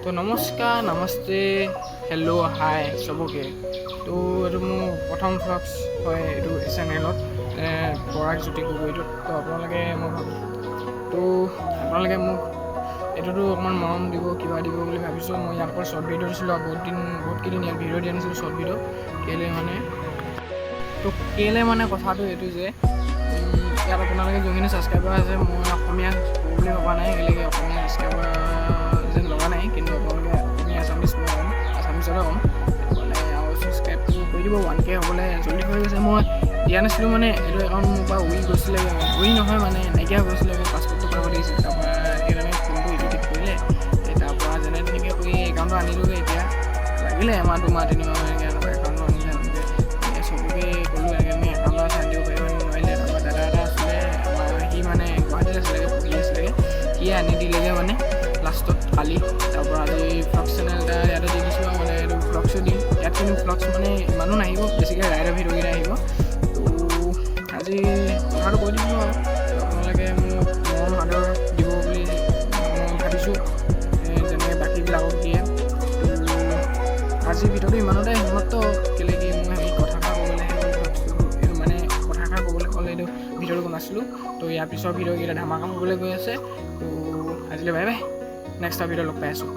তো নমস্কাৰ, নমস্তে, হেল্ল', হাই চবকে। তো এইটো মোৰ প্ৰথম ভ্লগছ হয় এইটো চেনেলত, পৰাগ জ্যোতি গগৈটোত। তো আপোনালোকে, মই ভাবোঁ, তো আপোনালোকে মোক এইটোতো অকণমান মৰম দিব, কিবা দিব বুলি ভাবিছোঁ। মই ইয়াৰ পৰা শ্বৰ্ট ভিডিঅ' দিছিলোঁ আৰু বহুত দিন, বহুতকেইদিন ইয়াত ভিডিঅ' দিয়া নাছিলোঁ শ্বৰ্ট ভিডিঅ'। কেলৈ মানে, তো কেলৈ মানে কথাটো এইটো যে ইয়াত আপোনালোকে যোনখিনি ছাবস্ক্ৰাইবাৰ আছে, মই অসমীয়া ক'ব বুলি ভবা নাই। কেলেকি অসমীয়া ছাবস্ক্ৰাইবাৰ যেন লগা নাই, কিন্তু আপোনালোকে অসমীয়া, আছামিছ মই ক'ম, আছামিছতে ক'ম। সেইটো কাৰণে আৰু ছাবস্ক্ৰাইবটো কৰি দিব। 1K হ'বলৈ জল্দি হৈ গৈছে। মই দিয়া নাছিলোঁ, মানে এইটো একাউণ্ট মোৰ পৰা উৰি গৈছিলেগৈ, মানে উৰি নহয়, মানে নাইকিয়া হৈ গৈছিলেগৈ, পাছপৰ্টটো পাব লাগিছিল। তাৰপৰা সেইকাৰণে ফোনটো ইটো ঠিক কৰিলে। এই তাৰপৰা যেনে তেনেকৈ কৰি একাউণ্টটো আনিলোগৈ। এতিয়া লাগিলে এমাহ, 2 মাহ, 3 মাহ এনেকৈ এনেকুৱা একাউণ্টটো আনিলে। এনেকৈ চবকে ক'লোঁ, এনেকৈ এনেকৈ একাউণ্ট আছে, আনি দিব পাৰিবা? নোৱাৰিলে। তাৰপৰা দাদা এটা আছিলে আমাৰ, সি মানে গুৱাহাটীত আছিলেগৈ, পঢ়ি আছিলেগৈ, সিয়ে আনি দিলেগৈ মানে লাষ্টত কালি। তাৰপৰা আজি ভ্লগ চেনেল এটা ইয়াতে দি দিছোঁ আৰু মানে এইটো ভ্লগছো দিম ইয়াত, কিন্তু ভ্লগছ মানে ইমানো নাহিব, বেছিকৈ ৰাইডৰ ভিডিঅ'কেইটা আহিব। তো আজি কথাটো কৈ দিছোঁ আৰু তো আপোনালোকে মোক মৰম আদৰ দিব বুলি মই ভাবিছোঁ, যেনেকৈ বাকীবিলাকক দিয়ে। তো আজিৰ ভিডিঅ'টো ইমানতে সমাপ্ত। কেলৈ কি মই সেই কথাষাৰ ক'বলৈহে ভ্লগটো, এইটো মানে কথাষাৰ ক'বলৈ ক'লে এইটো ভিডিঅ'টো বনাইছিলোঁ। তো ইয়াৰ পিছৰ ভিডিঅ'কেইটা ধামাকা হ'বলৈ গৈ আছে। তো আজিলৈ বাই বাই, নেক্সট ভিডিঅ' লগ পাই আছোঁ।